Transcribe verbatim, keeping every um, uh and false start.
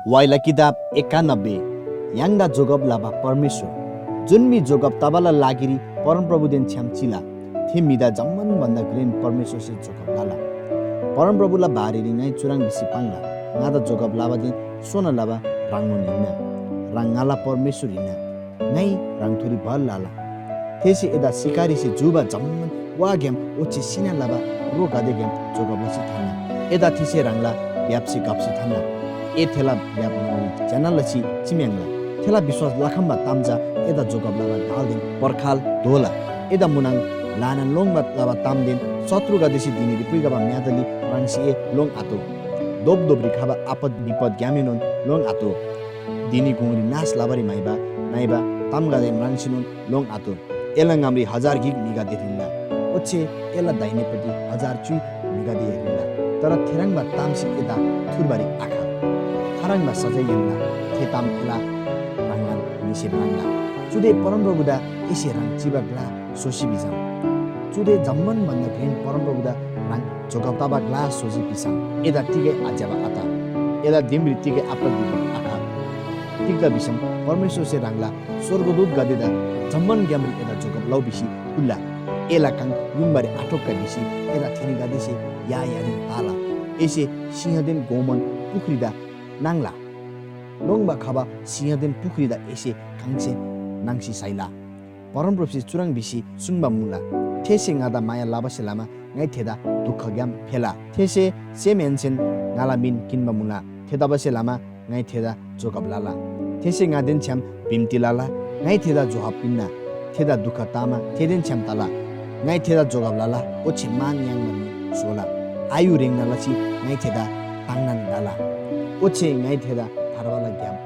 वाइला किताब एकानब्बे। य्‍हाङदा जोगब लबा परमेश्‍वर। जुन म्‍हि जोगब तबाला लागिरी परमप्रभुदेन छ्‌याम चिला, थे म्‍हिदा जम्‍मान भन्‍दा घ्रेन परमेश्‍वरसे जोगब लला। परमप्रभुला बारेरी ङाइ चुह्रङ् भिसी पाङ्ला, ङादा जोगब लबादेन सोना लबा ह्राङनोन हिन्‍ना। ह्राङ ङाला परमेश्‍वर हिन्‍ना, ङाइ ह्राङथोरी भर लला। थेसे एदा शिकारीसे जूबा जम्‍मान वाग्‍याम ओच्‍छे सिना लबा रोगदेग्‍याम जोगब लसी थान्‍ना। एदा थेसे ह्राङला भ्‍यापसे घप्‍सी थान्‍ना। ए थेला भ्‍याप न्‍हङरी ज्‍यना लसी चिम्‍याङ्ला। थेला विश्‍वास लखम्‍बा ताम चा एदा जोगब लबा ढालदेन पर्खाल दोला। एदा मुनङ ल्‍हानान लोङ्‌बा लबा तामदेन शत्रुगदेसे धिनीरी पुइखबा म्‍यादली म्राङ्सी ए लोङ्‌आतोः। धोपधोपरी खबा आपत विपतग्‍यामएनोन लोङ्‌आतोः। धिनी गुङरी नाश लबारी म्‍हाइबा नइबा तामगदे म्राङ्सीनोन लोङ्‌आतोः। एला ङामरी हजार गिक म्‍हिगदे ह्रिल्‍ला, ओच्‍छे एला दाहिनेपट्टि हजार च्‍युइ म्‍हिगदे ह्रिल्‍ला। तर थेह्रङ्बा तामसे एदा थुर्बारी आखम। खाह्रङ्बा सजाय याङ्ला, थे ताम एला ह्राङलान म्‍हिसे म्राङ्ला। चुदे परमप्रभुदा एसे ह्राङ चिबा ग्‍ला स्‍होसी भिसम, चुदे जम्‍मान भन्‍दा घ्रेन परमप्रभुदा ह्राङ जोगब तबा ग्‍ला स्‍होजी भिसम एदा तिगै आज्‍यबा आत, एदा दिमरी तिगै आपत विपत आखम। तिग्‍दा भिसम परमेश्‍वरसे ह्राङला स्‍वर्गदूतगदेदा जम्‍मान ग्‍यामरी एदा जोगब लउ भिसी कुल्‍ला। एला काङ युङबारी आठोक्‍का भिसी एदा थेनीगदेसे या यारीन ताला। एसे सिंहदेन गोमन पुख्रीदा नाङ्ला। लोङ्‌बा खबा सिंहदेन पुख्रीदा एसे काङसे नाङ्सी साइला। परमप्रभुसे चुह्रङ् भिसी सुङ्बा मुला, थेसे ङादा माया लबासे लमा ङाइ थेदा दुखग्‍याम फेला। थेसे सेमहेन्‍सेन ङाला मिन किन्‍बा मुला, थेतबासेलमा ङाइ थेदा जोगब लला। थेसे ङादेन छ्‌याम बिन्‍ती लला, ङाइ थेदा जोहाब पिन्‍ना। थेदा दुख तमा थेदेन छ्‌याम तला। ङाइ थेदा जोगब लला, ओच्‍छे मान याङ्बा म्‍हि स्‍होला। आयु ह्रेङ्ना लसी ङाइ थेदा ताङ्नान लला, ओच्‍छे ङाइ थेदा थार्बाला ग्‍याम